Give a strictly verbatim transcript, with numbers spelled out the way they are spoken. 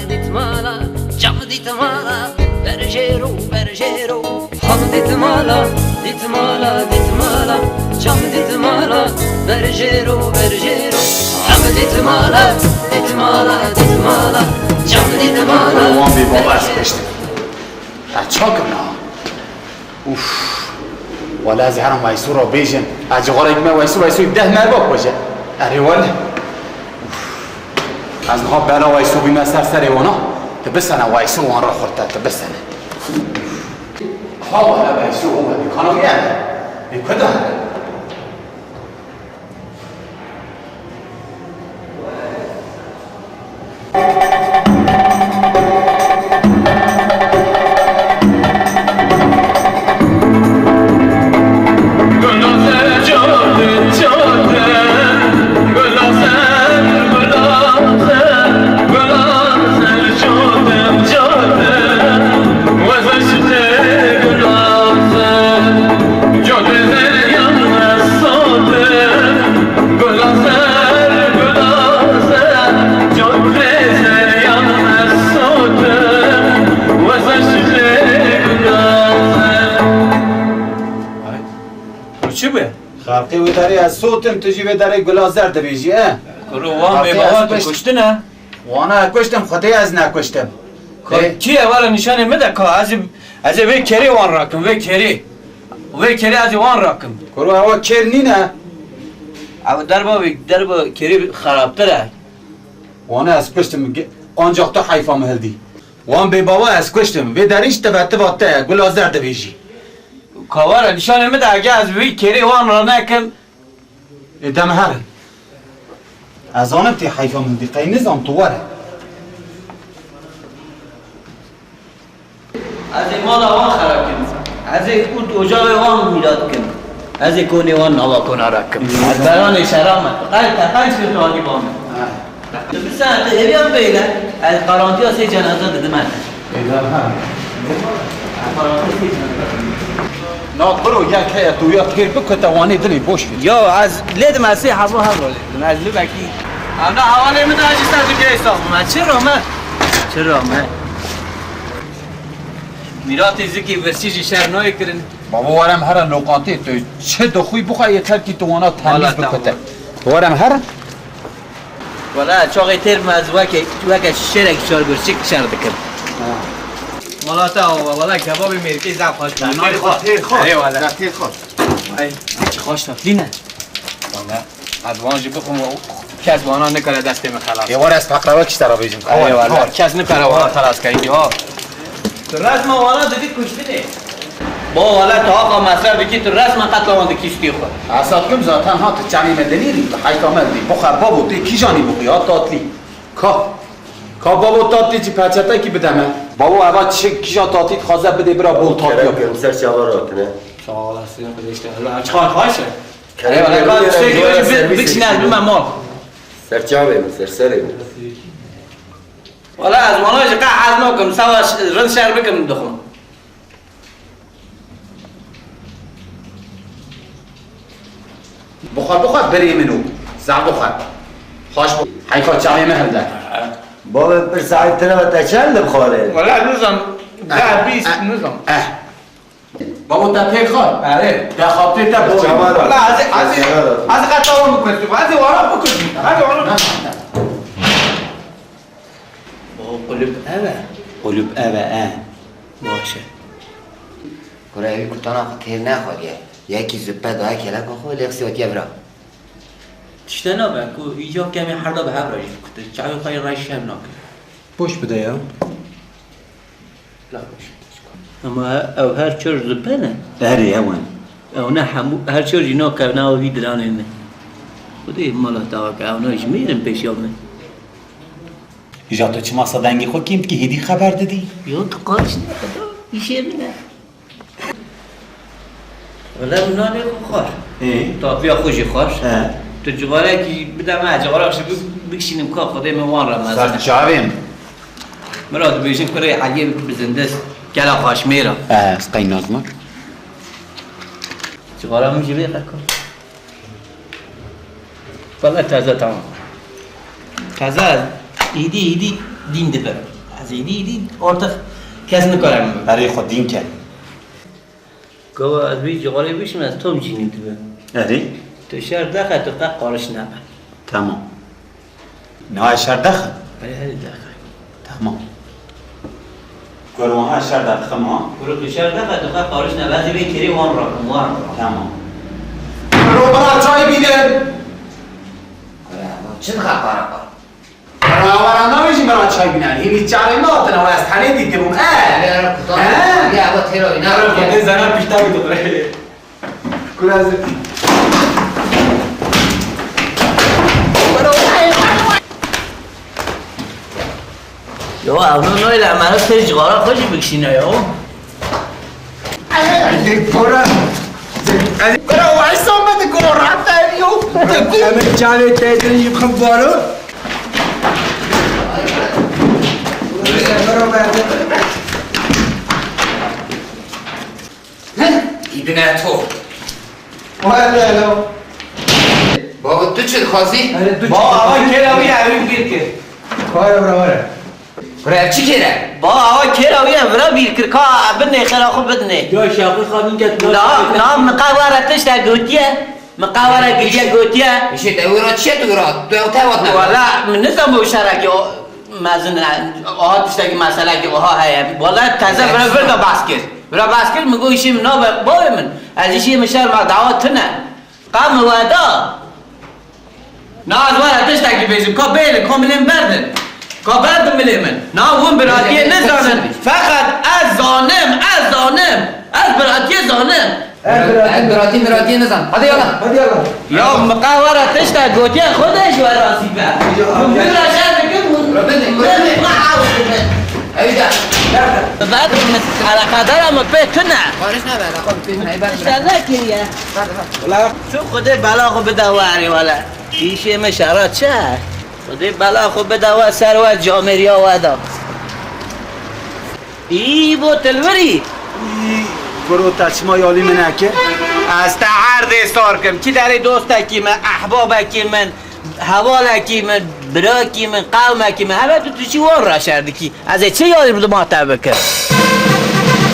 Dîtmala, çam dîtmala, berjêro, berjêro. Ham dîtmala, dîtmala, dîtmala, çam dîtmala, berjêro, berjêro. Ham dîtmala, dîtmala, dîtmala, çam dîtmala. Wan bê baba ez berjêro. Kuştim. Ez çakim na. Uf. Wele ez herim Weysû ra bêjim. Ez cixarek me Weysû, Weysû deh merva kuje. Erê wele. Uf. Ez niha bela Weysû bîme ser serê wana. Tu bisene Weysû wan ra xurte, tu bisene. Ha wele Weysû ome dîkana wî ene. Ê ku de here? Çi bû? Xelqê wê derê ez sotim, tu jî vê derê gula zer dibêjî, e? Kuro, wan bêbawa tu kuştine? Wana ez kuştim, Xwedê ez nekuştim. Ka, kî ye, were nîşanê min de ka, ez ê, ez ê vê kerê wan rakim, vê kerê. Vê kerê ez ê wan rakim. Kuro, ewa kêr nîne. Ew derba vê, derba kerê xerabtir e. Wana ez kuştim, ge-, ancak tu heyfa min hildî. Wan bêbawa ez kuştim, vê derî ji tevetifa te ye, gula zer dibêjî. Ka were nîşanê min de, ege ez vê kerê wan ranekim, Ê, dem herin. Ez zanim tê heyfa min dî, qey nizam tu were. Ez ê mala wan xera kim. Ez ê ût ocaxê wan mîra dikim. Ez ê konê wan nava kona re kim. Ez beranê şera me. Qey te qey şêr tu hatî ba min. Ha. Tu bisene, tu hêviyan bêle, ez qarantiya sê cenaze didime te. Ê, dem herin. Na biro, gel keye tu ya têr bikute wanê dilê boş kir. Ya ez lê dim, ez sê heba heba lê dim. Ez lê bekî. Ana hevalê min de jî ser dikê hesab me. Çi rame? Çi rame? Mîratê zikî virsî jî şer nayê kirin. Bavo, werem here lokantê tu. Çi dixwî bixwe, yeter ki tu wana tenmîz bikute. Werem here. Wele çaxê têr me ez weke, weke şêrek şarbirçik şer dikim. Ha. Mala te ava, wele kebabê mêrikê zaf xweş be. Têr xweş, têr xweş. Erê wele. Têr xweş. Ay, çi xweş tatlî ne? Wele, ez wan jî bixwim, kes wana nikare destê min xelas. Ê were ez peqrewa kişte ra bêjim. Erê wele, kes nikare wana xelas keyî ha. Tu resma wana didî kuştinê. Bo wele tu axa mesref dikî, tu resma qetla wan dikî stûyê xwe. Esad kim zaten ha tu çavê me dinîrî, tu heyfa me dî. Bixwe babo, tê kîjanî bixwî ha tatlî. Ka. Ka babo tatlî cî peçetekî bide me. Babo eva çi kîja tatlî dixwaze bidê bira bol tatliya. Kerem ser çava ratine. Sağ olasın kardeşler. Allah çay kaçı. Kerem Eyvallah, kerem bak, kerem şey kerem diyor, bir, servis bir çiğnez ediyor. Bilmem o. Ser çavê min, ser serê min. Wala ez wana jî qe hez nakim, sava ş-, rind şer bikim dixwim. Bixwe, bixwe birê min û zaf bixwe. Xweş bû. Heyfa çavê min hilde. Bavê pir saet tine ve te çend dixwarê? Wala nizam, eh, deh, bîst, eh, nizam. Eh. Babo te tê xwe. Erê. Te xaptê te boyê. Wala ez, ez, ez qeta wan bikurdim. Ez wana bikurdim. Ez wana. Babo qulub ev e. Qulub ev e, e. Baş e. Kura evî kutana xwe têr nexwariye. Yekî züppe daye keleka xwe lêxsiya kevra. Tişte nabe ku îca kemê herda bi hev re jî dikutin. Çavê xwe yê reş şev nakin. Poş bide ya. Ama ew her çor züppe ne? Erê, ew in. Ew ne hemû, her çor jî nakevne ew vî diranê ne. Xwedê mala te ake, ew ne ji mêr in pêşiya min. Îja tu çima sa dengê xwe kêm dikî, hêdî xeber didî? Yo, tu qaç ne, xweda, îşê min e. Wele min nanê xwe xwar. Ê? Tapiya xwe jî xwar. He. Tu civarekî bide me, civara şi bi-, bikişînim ka Xwedê min wan re mezin e. Ser çavê min. Min re dibêjin kurê Eliyê bi zindis, kela xaşmêra. He, ez qey nazma. Civara min jî vê qeka. Valla taze tamam. Taze, îdî, îdî Dîn dibim. Ez êdî, êdî ortix kes nikare min bibe. Berê xwe dîn ke. Gava ez vî cixarê bişim, ez tom cînî dibim. Erê? Tu şer dexe, tu qe qariş nebe. Tamam. Niha şer dexe? Erê, herî dexe. Tamam. Gor wiha şer derdixim ha? Goro tu şer dexe, tu qe qariş nebe, ez ê vê kêrê wan rakim, wan rakim. Tamam. Goro bira çay bînin. Goro, çi dixe qara qara? Rawara navêjî me ra çay bînan. Hînî çavê me hatine, we ez tenê dîtibûm. E? He? Ya, we têra wî, na. Xwedê zana pişta wî dixure. Kura ez. Yo, ev no noyla, me hep tê cigara xwe jî bikişîne yo. Bira, waysa me di gora teriyo. Em ê çavê teyzin jî bixin baro. Îbne to. Wele lo. Baba, tu çi dixwazî? Baba, awa kêra wî ye, ew bîr kir. Were, were, were. Bira, ev çi kêr e? Ba, awa kêra wî ye, vira bîr kir, ka bidinê, xêra xwe bidinê. Ya şaxî xanî ke tu Na, na, min qe were tiştek gotiye. Min qe were gidiye gotiye. Îşê te wira çi ye tu wira? Tu ew te hatine. Wala, min nizam bu şerekî o mezin e. Oha tiştekî meselekî oha heye. Wala teze vira vir de bas kir. Vira bas kir, min got îşê min nabe bavê min. Ez îşê min şer ma dawa tune. Ka min we da. Na ez were tiştekî bêjim, ka bêlin, ka milê min berdin. Ka berdin milê min. Na hûn biratiyê nizanin. Feqet ez zanim, ez zanim. Ez biratiyê zanim. Ez biratî miratiyê nizan. Hadi yala. Hadi yala. Ya min qe were tiştek gotiye, Xwedê ji we razî be. Hûn min re şer dikin, hûn min re ew dikin. Ew de. Bed min eleqedara min pê tune. Barış ne be, eleqa bi pê tune, ey ber. Tiştek nekiriye. Wala, tu Xwedê bela xwe bide we erê wele. Îşê me şera çi? Xwedê bela xwe bide we ser we camêriya we da. Î bo tilvirî. Î, guro te çima yalî min nekir? Ez te erdê sar kim. Kî derê dostekî min, ehbabekî min, hevalekî min, birakî min, qewmekî min. Hebe tu tu çi wan re şer dikî? Ez ê çi yalî bi dima te bikim?